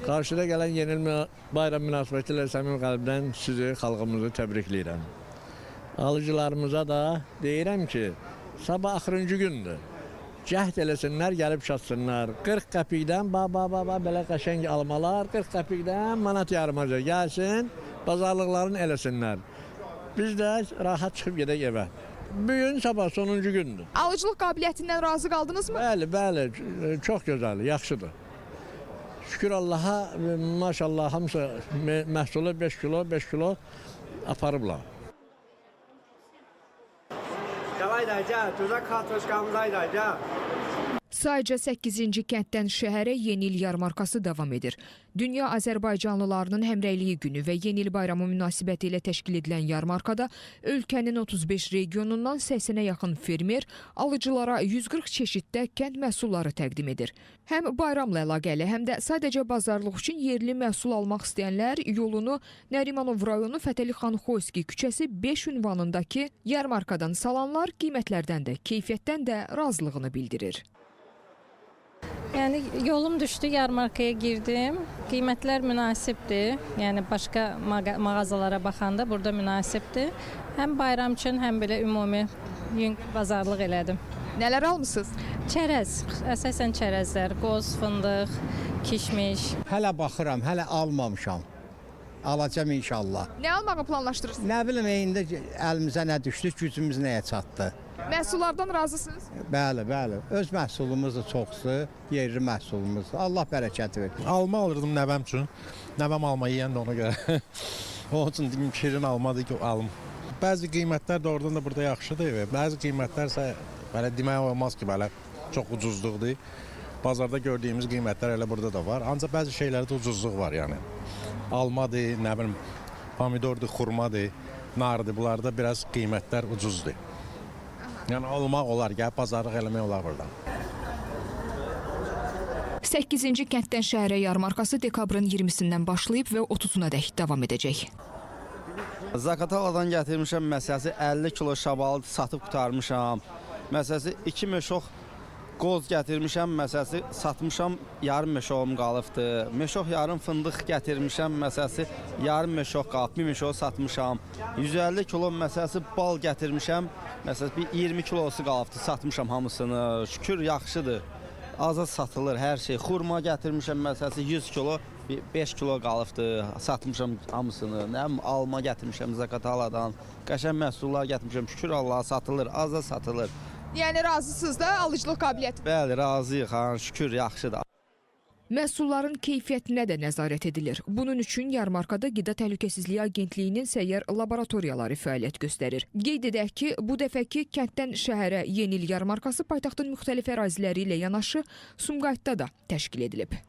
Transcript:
Qarşıda gələn yeni il bayram münasibətilə səmimi qəlbdən sizi, xalqımızı təbrikləyirəm. Alıcılarımıza da deyirəm ki, sabah axırıncı gündür. Cəhd eləsinlər, gəlib çatsınlar. 40 qəpikdən ba ba ba ba belə qəşəng almalar 40 qəpikdən manat yarımaca gəlsin, bazarlıqlarını eləsinlər. Biz də rahat çıxıb gedək evə. Bu gün sabah sonuncu gündür. Alıcılıq qabiliyyətindən razı qaldınızmı? Bəli, bəli, çox gözəl, yaxşıdır. Şükür Allaha, maşallah hamısı məhsulu 5 kilo, 5 kilo aparıblar. Gəlay da gəl, gözəl kartoşkamız ay da gəl. Sayca 8-ci kənddən şəhərə Yeni il yarmarkası davam edir. Dünya Azərbaycanlılarının həmrəyliyi günü və Yeni il bayramı münasibəti ilə təşkil edilən yarmarkada ölkənin 35 regionundan 80-ə yaxın fermer alıcılara 140 çeşiddə kənd məhsulları təqdim edir. Həm bayramla əlaqəli, həm də sadəcə bazarlıq üçün yerli məhsul almaq istəyənlər yolunu Nərimanov rayonu Fətəli xan Xoyski küçəsi 5 ünvanındakı yarmarkadan salanlar qiymətlərdən də, keyfiyyətdən də razılığını bildirir. Yəni yolum düşdü, yarmarkaya girdim. Qiymətlər münasibdir. Yəni başqa mağazalara baxanda burada münasibdir. Həm bayram üçün, həm belə ümumi yüngül bazarlıq elədim. Nələr almısınız? Çərəz, əsasən çərəzlər, qoz, fındıq, kişmiş. Hələ baxıram, hələ almamışam. Alacam inşallah. Nə almağı planlaşdırırsınız? Nə bilim, indi əlimizə nə düşdü, gücümüz nəyə çatdı. Məhsullardan razısınız? Bəli, bəli. Öz məhsulumuzdur çoxsu, yerli məhsulumuzdur. Allah bərəkət versin. Alma alırdım nəvəm üçün. Nəvəm alma yeyəndə ona görə. Onun üçün dedim şirin almadır ki, alım. Bəzi qiymətlər doğrudan da burada yaxşıdır. Bəzi qiymətlər isə belə demək olmaz ki, belə çox ucuzluqdur. Bazarda gördüyümüz qiymətlər elə burada da var. Ancaq bəzi şeylərdə ucuzluq var yəni. Almadır, nə bilim, pomidordur, xurmadır, nardır. Bunlarda biraz qiymətlər ucuzdur. Yəni almaq olar, gəlib bazarlıq eləmək olar burada. 8-ci kənddən şəhərə yarmarkası dekabrın 20-sindən başlayıb və 30-una dək davam edəcək. Zaqataladan gətirmişəm məsələsi 50 kilo şabalıd satıb qurtarmışam. Məsələsi 2 meşoq qoz gətirmişəm, məsələsi satmışam, yarım meşoğum qalıbdı. Meşoq yarım fındıq gətirmişəm, məsələsi yarım meşoq qalıb, bir meşoğu satmışam. 150 kilo məsələsi bal gətirmişəm, məsələsi bir 20 kilosu qalıbdı, satmışam hamısını. Şükür yaxşıdır. Azad satılır hər şey. Xurma gətirmişəm məsələsi 100 kilo, 5 kilo qalıbdı, satmışam hamısını. Nə bilim, alma gətirmişəm Zaqataladan. Qəşəng məhsullar gətirmişəm. Şükür Allaha satılır, azad satılır. Yəni razısınız da alıcılıq qabiliyyəti? Bəli, razıyıq, ha, şükür yaxşıdır. Məhsulların keyfiyyətinə də nəzarət edilir. Bunun üçün yarmarkada Qida Təhlükəsizliyi Agentliyinin səyyar laboratoriyaları fəaliyyət göstərir. Qeyd edək ki, bu dəfəki kənddən şəhərə Yeni il yarmarkası paytaxtın müxtəlif əraziləri ilə yanaşı Sumqayıtda da təşkil edilib.